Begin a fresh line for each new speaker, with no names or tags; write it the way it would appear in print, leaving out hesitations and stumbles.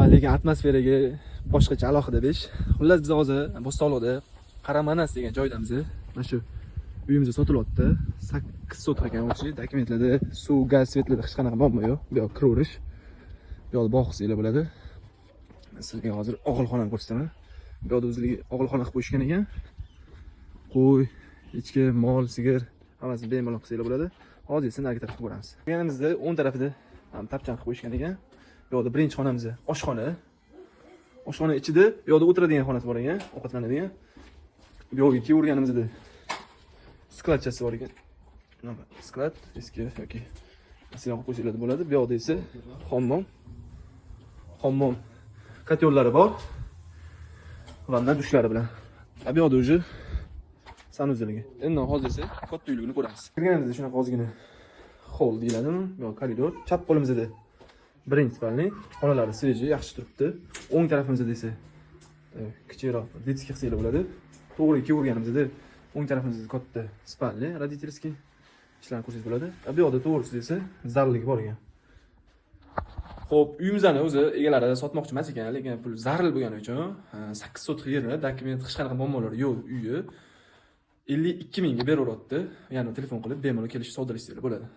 Lekin atmosferaga boshqacha, alohida 5. Xullas, biz hozir Bo'stonliqda Qaramanas degan joydamiz. Mana shu uyimiz sotilyapti. 8 sotix ekan o'zi. Dokumentlarda, suv, gaz, свет larda hech qanaqa muammo yo'q. Bu yoq kiraverish. Bu yoqda bog' qilsanglar bo'ladi. Men sizlarga hozir og'ilxonani ko'rsataman. Bu yoqda o'zligi og'ilxona qilib qo'yishgan ekan. Qo'y, echki, mol, sigir, hammasini bemalol qilsanglar bo'ladi. Hozir esa narigi tarafga ko'ramiz. Kelganimizda o'ng tarafida ham tapchan qilib qo'yishgan ekan. Bu yoqda birinchi xonamiz oshxona. Oshxona ichida bu yoqda o'tiradigan xonasi bor ekan, ovqatlanadigan. Bu yoqga kelaverganimizda склад chasi bor ekan. Nima, склад eski yoki masalan qilib qo'ysanglar bo'ladi. Bu yoqda esa hammom. Hammom котёл lari bor. Vanna, dushlari bilan. A bu yoqda уже санузел igi. Endi hozir esa katta uyligini ko'ramiz. Kirganimizda shunaqa ozgina холл deyiladimi? Bu yoq koridor. Chap qo'limizda birinchi спальный, xonalari свежий, yaxshi turibdi. O'ng tarafimizda esa kichikroq детский qilsanglar bo'ladi. To'g'ri kelaverganimizda o'ng tarafimizda katta спальный, родительский, ishlarni ko'rsangiz bo'ladi. A bu yoqda to'g'risida esa zalligi bor ekan. Xo'p, uyimizni o'zi egalari sotmoqchi emas ekan, lekin pul zaril bo'lgani uchun 8 sotix yerni, dokument, hech qanaqa muammolari yo'q uyi 52 mingga beraveryapti. Ya'ni telefon qilib bemalol kelishib savdolashsanglar bo'ladi.